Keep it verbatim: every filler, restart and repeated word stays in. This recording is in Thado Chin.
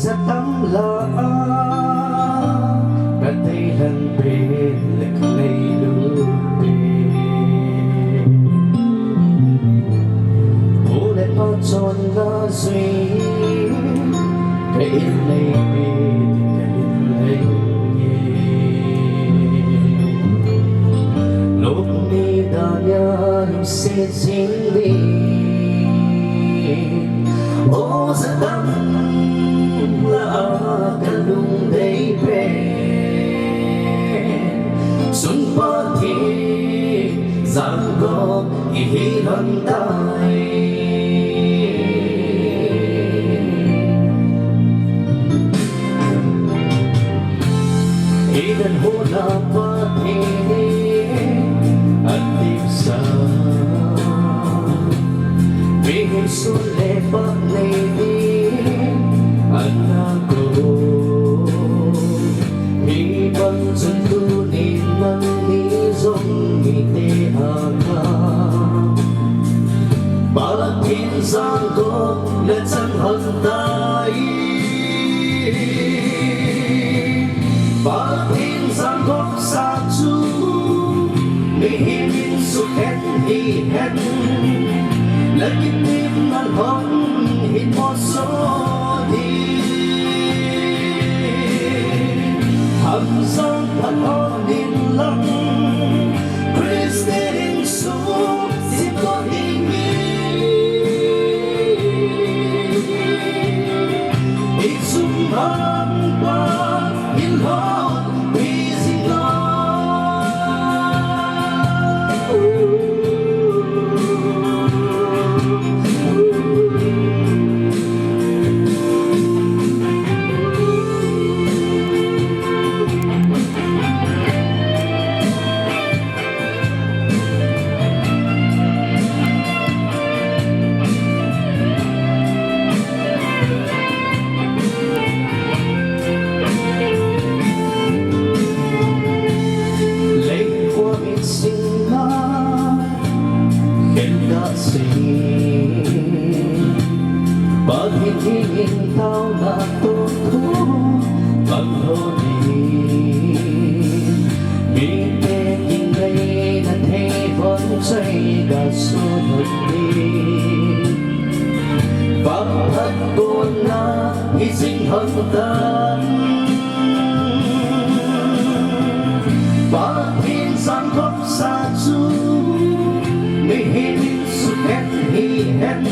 Satan la a, ka tei lhang pen le ka ngailut pen. Pu le pa chonna jui, ka in nei pi, ka in nei nge. Lop ni dania lungset jing ni. O Satan la a ka lungdei pen, sung Pathen jangkop i hi lhon tai. Eden hon a Pathen in atipsa, mihem sun le pah nei ding ana kou. Hibang chun tunin nangni jong mite anga Pathen jangkop nachan lhon tai. Pathen jangkop sa chu mihem in sukhen hihen, na kitepna lhon hin moso ding. Hamjang phat lhon in lang, Christian insung simdoh ding hi. I chung hang pa in lhon pi jing lo. Leikhua mit singna khen kasei, Pathen in taona toh thu pang lhon in, mite kingaina thei von chai gasu lhon in. Phat kona hi jing lhon tan. Pathen jangkop sa chu mihem in sukhen hihen,